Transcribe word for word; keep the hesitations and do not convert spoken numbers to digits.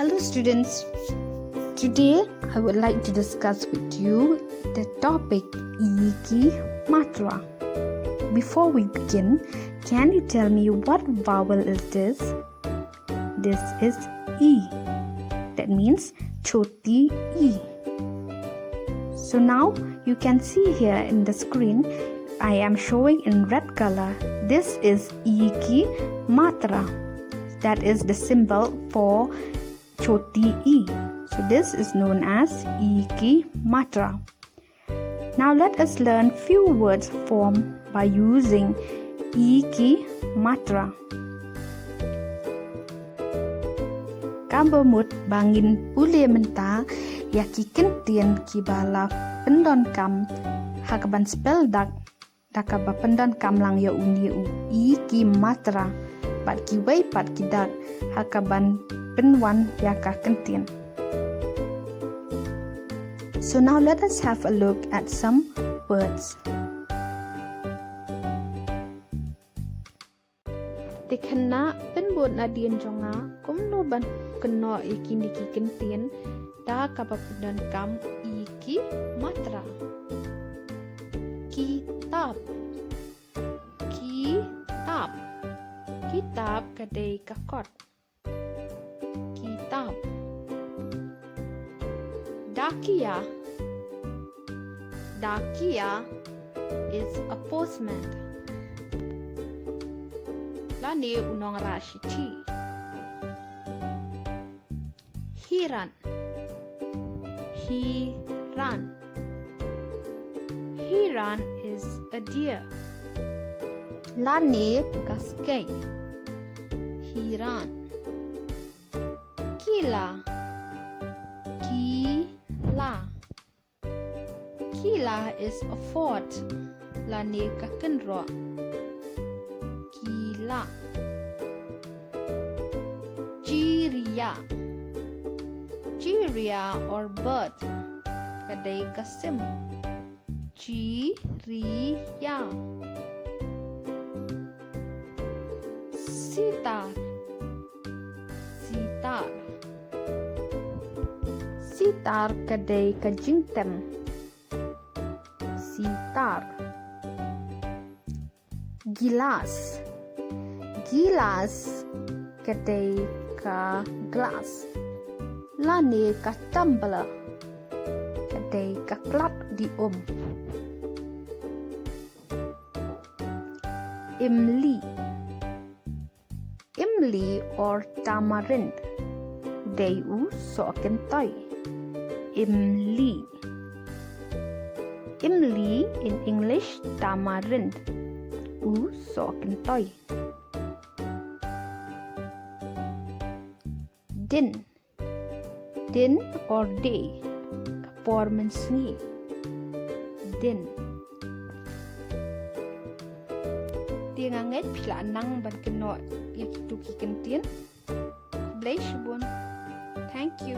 Hello students, today I would like to discuss with you the topic E ki matra. Before we begin, can you tell me what vowel is this? This is E. That means choti E. So now you can see here in the screen, I am showing in red color. This is E ki matra. That is the symbol for choti E. So this is known as E ki matra. Now let us learn few words formed by using E ki matra. Kaba mut ba ngin pule mynta ïa ki kyntien kiba la pyndonkam ha kaban spell dak da kaba pyndonkam lang ïa une u E ki matra bad kiwei pat ki dak ha kaban pynwan ïa ka kyntien. So now let us have a look at some words. Te khynnah, pynbud nadien jong nga kumno ban kynnoh ïa kine ki kyntien da kaba pyndonkam E ki matra. Kitab. Kitab. Kitab ka dei ka kot. Kitab. Dakiya. Dakiya is a postman. Lane u nongrah shithi. Hiran. Hiran. Hiran is a deer. Lane ka skei. Hiran. Kila. Kila. Kila is a fort. Lane ka kynroh. Kila. Chiria. Chiria or bird. Ka dei ka sim. Chiria. Sitar. Sitar. Sitar ka dei ka jingtem. Sitar. Gilas. Gilas ka dei ka glass. Lane ka tumbler. Ka dei ka klat di um. Imli. Imli or tamarind. Dei u sohkyntoi. Imli. Imli in English, tamarind. U sohkyntoi. Din. Din or day. Ka por mynsngi. Din. Te nga ngeit phi la nang ban kynnoh ïa kitu ki kyntien. Khublei shibun. Thank you.